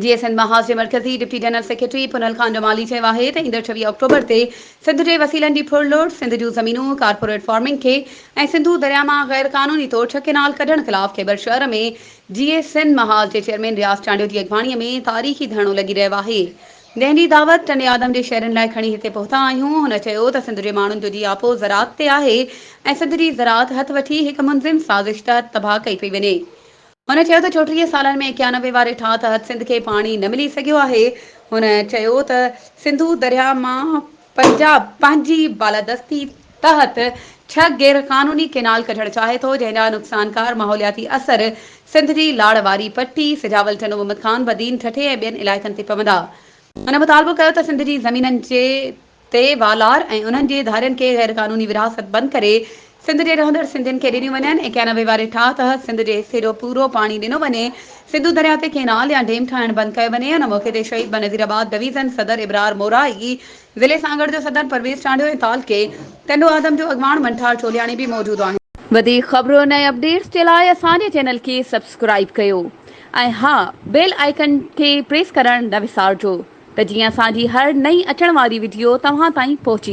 جيئي سنڌ محاذ جي مرڪزي deputy general secretary Punhal Khan Jamali چيو آهي ته ايندڙ 26 آڪٽوبر تي سنڌ جي وسيلن جي ڦرلٽ، سنڌ جون زمينون ڪارپوريٽ فارمنگ کي ۽ سنڌو درياء مان غير قانوني طور ڇهه ڪينال ڪڍڻ خلاف خيبر شهر ۾ جيئي سنڌ محاذ جي چيئرمين رياض چانڊيو جي اڳواڻي ۾ تاريخي ڌرڻو لڳي رهيو آهي جنهن جي دعوت ٽنڊي آدم جي شهرين لاء کڻي هتي پهتا آهيون هن چيو ته سنڌ جي ماڻهن جو جياپو زراعت تي آهي ۽ سنڌ جي زراعت هٿ وٺي هڪ منظم سازش تحت تباهه ڪئي پئي وڃي. هن چيو ته 34 سالن ۾ 91 واري ٺاهه تحت سنڌ کي پاڻي نه ملي سگهيو آهي. هن چيو ته سنڌو درياهه مان پنجاب پنهنجي بالادستي تحت ڇهه غير قانوني ڪينال ڪڍڻ چاهي ٿو جنهن جا نقصانڪار ماحولياتي اثر سنڌ جي لاڙ واري پٽي، سجاول، ٽنڊو محمد خان، بدين، ٺٽي ۽ ٻين علائقن تي پوندا. هن مطالبو ڪيو ته سنڌ جي زمينن جي تي والار ۽ انهن جي ڌارين کي غير قانوني ورهاست بند ڪري سنڌ جي رهندڙ سنڌين کي ڏنيون وڃن، 91 واري ٺاهه تحت سنڌ جي حصي جو پورو پاڻي ڏنو وڃي، سنڌو درياء تي ڪينال يا ڊيم ٺاهڻ بند ڪيو وڃي، ان موقعي تي شهيد بينظير آباد ڊويزن صدر ابرار مورائي، ضلعي سانگهڙ جو صدر پرويز چانڊيو ۽ تعلقي ٽنڊو آدم جو اڳواڻ منٺار چولياڻي به موجود آهن. وڌيڪ خبرن ۽ اپڊيٽس جي لاء اسان جي چينل کي سبسڪرائيب ڪيو ۽ ها بيل آئيڪن کي پريس ڪرڻ نه وسارجو. ته جيئن اسان جي هر نئين اچڻ واري وڊيو توهان تائين پهچي.